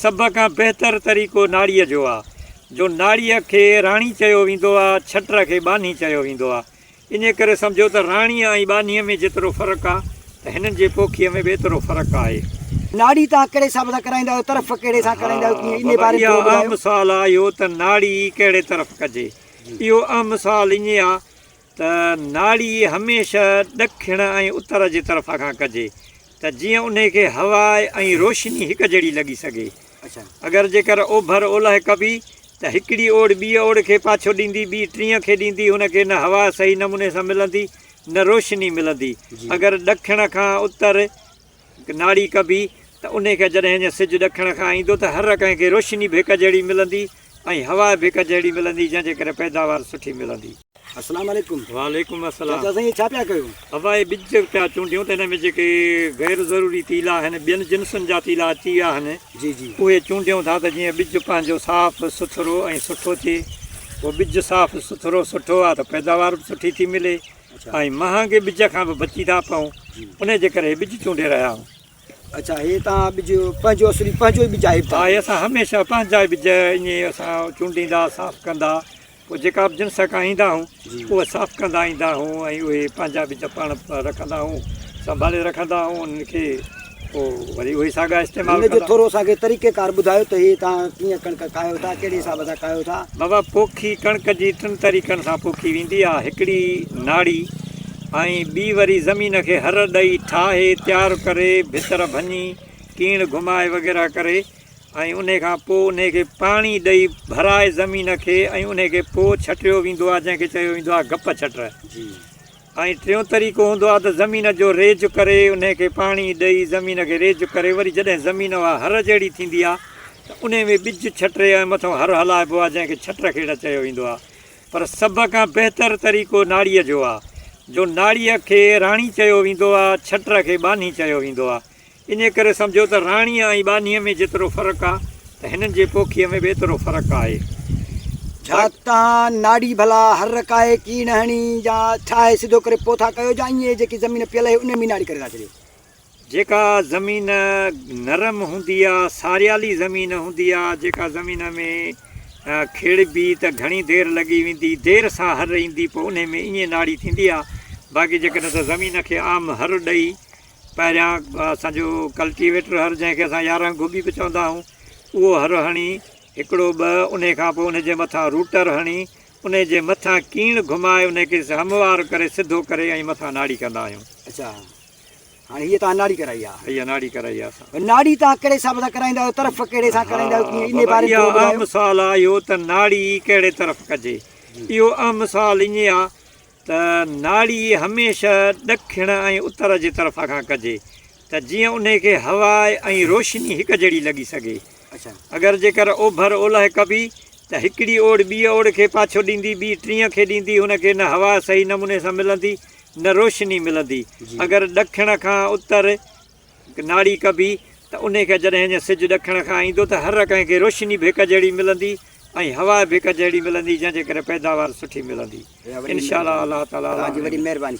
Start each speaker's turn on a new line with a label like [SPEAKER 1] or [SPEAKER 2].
[SPEAKER 1] سڀ کان بهتر طريقو ناڙيء جو آ، جو ناڙيء کي راڻي چيو ويندو آ، ڇٽر کي ٻانهي چيو ويندو آ. انهيء ڪري سمجهو ته راڻيء ۽ ٻانهيء ۾ جيترو فرق آ ته هنن جي پوکيء ۾ به ايترو فرق آهي.
[SPEAKER 2] ناڙي توهان ڪهڙي حساب سان ڪرائيندا آهيو، طرف ڪهڙي سان ڪرائيندا آهيو، ڪيئن
[SPEAKER 1] ها
[SPEAKER 2] انهيء
[SPEAKER 1] بابا
[SPEAKER 2] باري ۾
[SPEAKER 1] اها
[SPEAKER 2] ٿورو
[SPEAKER 1] اهم
[SPEAKER 2] ٻڌايو.
[SPEAKER 1] سوال آ اهو ته ناڙي ڪهڙي طرف ڪجي. اهو اهم سوال ائين آ ته ناڙي هميشه ڏکڻ ۽ اتر جي طرف کان ڪجي ته جيئن انهي کي هوا ۽ روشني هڪ جهڙي لڳي سگهي. اگر جيڪر اوڀر اولهه ڪبي ته هڪڙي اوڙ ٻيء اوڙ کي پاڇو ڏيندي، ٻي ٽينء کي ڏيندي، هن کي نه هوا صحيح نموني سان ملندي نه روشني ملندي. اگر ڏکڻ کان اتر ناڙي ڪبي ته انهي کي جڏهن هينئن سج ڏکڻ کان ايندو ته هر ڪنهن کي روشني به هڪ جهڙي ملندي ۽ هوا به هڪ جهڙي ملندي جنهن جي ڪري پيداوار سٺي ملندي.
[SPEAKER 2] السلام عليڪم
[SPEAKER 1] وعليڪم السلام
[SPEAKER 2] چاچا سائين هي ڇا پيا ڪيو؟
[SPEAKER 1] ابا هي ٻج پيا چونڊيون ته هن ۾ جيڪي غير ضروري تيلا آهن ٻين جنسن جا تيلا اچي ويا آهن
[SPEAKER 2] جي جي
[SPEAKER 1] اهي چونڊيون ٿا ته جيئن ٻج پنهنجو صاف سٿرو ۽ سٺو ٿئي پوء ٻج صاف سٿرو سٺو آهي ته پيداوار به سٺي ٿي ملي ۽ مهانگي ٻج کان به بچي ٿا پئون انهي جي ڪري هي ٻج چونڊي رهيا آهيون.
[SPEAKER 2] اڇا هي توهان ٻج پنهنجو اصلي پنهنجو ئي ٻج آهي
[SPEAKER 1] ها هي اسان هميشه پنهنجا ئي ٻج ائين ئي اسان چونڊيندا صاف ڪندا پوء جيڪا به جنس کان ايندا آهيون اهي صاف ڪندا ايندا آهيون ۽ اهي پنهنجا ٻج پاڻ رکندا آهيون سنڀالي رکندا آهيون انهن کي پوء وري اهي ساڳا استعمال
[SPEAKER 2] هن جو
[SPEAKER 1] ڪندا
[SPEAKER 2] ٿورو اسان کي طريقي ڪار ٻڌايو ته هي توهان ڪيئن ڪڻڪ ڪاهيو ٿا ڪهڙي حساب سان ڪاهيو ٿا.
[SPEAKER 1] بابا پوکي ڪڻڪ جي ٽن طريقن سان پوکي ويندي آهي هڪڙي ناڙي ۽ ٻي وري زمين کي هر ڏئي ٺاهي تيار ڪري ڀتر ڀڃي ڪيڻ گهمائي وغيره ڪري ۽ انهي کان پوء انهي کي پاڻي ڏئي ڀرائي زمين کي ۽ انهي کي پوء ڇٽيو ويندو آهي جنهن کي چيو ويندو آهي گپ ڇٽر. ۽ ٽيون طريقو هوندو آهي ته زمين جو ريج ڪري انهي کي پاڻي ڏئي زمين کي ريج ڪري وري جڏهن زمين اها هر جهڙي ٿيندي آهي ته انهي ۾ ٻج ڇٽري ۽ مٿئون هر هلائبو آهي جنهن کي ڇٽر کيڙ چيو ويندو آهي پر سڀ کان بهتر طريقو ناڙيء جو آهي جو ناڙيء کي راڻي چيو ويندو آهي ڇٽر کي ٻانهي چيو ويندو آهي انهيء ڪري سمجهو ته راڻيء ۽ ٻانهيء ۾ جيترو فرق آ ته هنن جي پوکيء ۾ به ايترو فرق آهي.
[SPEAKER 2] ڇا توهان ناڙي ڀلا هر رکائي ڪيڻ هڻي يا ٺاهي سڌو ڪري پوء ٿا ڪيو يا ائين جيڪي زمين پيل آهي ان ۾ ناڙي ڪري ٿا ڇڏيو؟
[SPEAKER 1] جيڪا زمين نرم هوندي آ، ساريالي زمين هوندي آ، جيڪا زمين ۾ کيڙبي ته گهڻي دير لڳي ويندي، دير سان هر ايندي پوء انهي ۾ ائين ناڙي ٿيندي آ، باقي جيڪڏهن ته زمين کي عام هر ڏئي پهريان اسان جو ڪلٽيويٽر هر جنهن کي اسان 11 گوبي به چوندا آهيون اهو هر هڻي هڪڙو ٻه انهي کان پوء ان جي مٿان روٽر هڻي انهي جي مٿان ڪيڻ گهمائي انهي کي هموار ڪري سڌو ڪري ۽ مٿان ناڙي ڪندا آهيون.
[SPEAKER 2] اڇا هاڻي هيء توهان ناڙي ڪرائي آهي.
[SPEAKER 1] هيء ناڙي ڪرائي آهي اسان.
[SPEAKER 2] ناڙي توهان ڪهڙي حساب سان ڪرائيندا آهيو طرف ڪهڙي سان ڪرائيندا آهيو ڪيئن انهي
[SPEAKER 1] ها بابا
[SPEAKER 2] باري ۾
[SPEAKER 1] اها
[SPEAKER 2] ٿورو ٻڌايو.
[SPEAKER 1] اهم سوال آهي اهو ته ناڙي ڪهڙي طرف ڪجي اهو اهم سوال ائين آهي ته ناڙي هميشه ڏکڻ ۽ اتر جي طرف کان ڪجي ته جيئن انهي کي هوا ۽ روشني هڪ جهڙي لڳي سگهي. اگر جيڪر اوڀر اولهه ڪبي ته هڪڙي اوڙ ٻيء اوڙ کي پاڇو ڏيندي، ٻي ٽينء کي ڏيندي، هن کي نه هوا صحيح نموني سان ملندي نه روشني ملندي. اگر ڏکڻ کان اتر ناڙي ڪبي ته انهي کي جڏهن هينئن سج ڏکڻ کان ايندو ته هر ڪنهن کي روشني به هڪ جهڙي ملندي ۽ هوا به هڪ جهڙي ملندي جنهن جي ڪري پيداوار سٺي ملندي. انشاء الله الله تعالي
[SPEAKER 2] توهان جي وڏي مهرباني.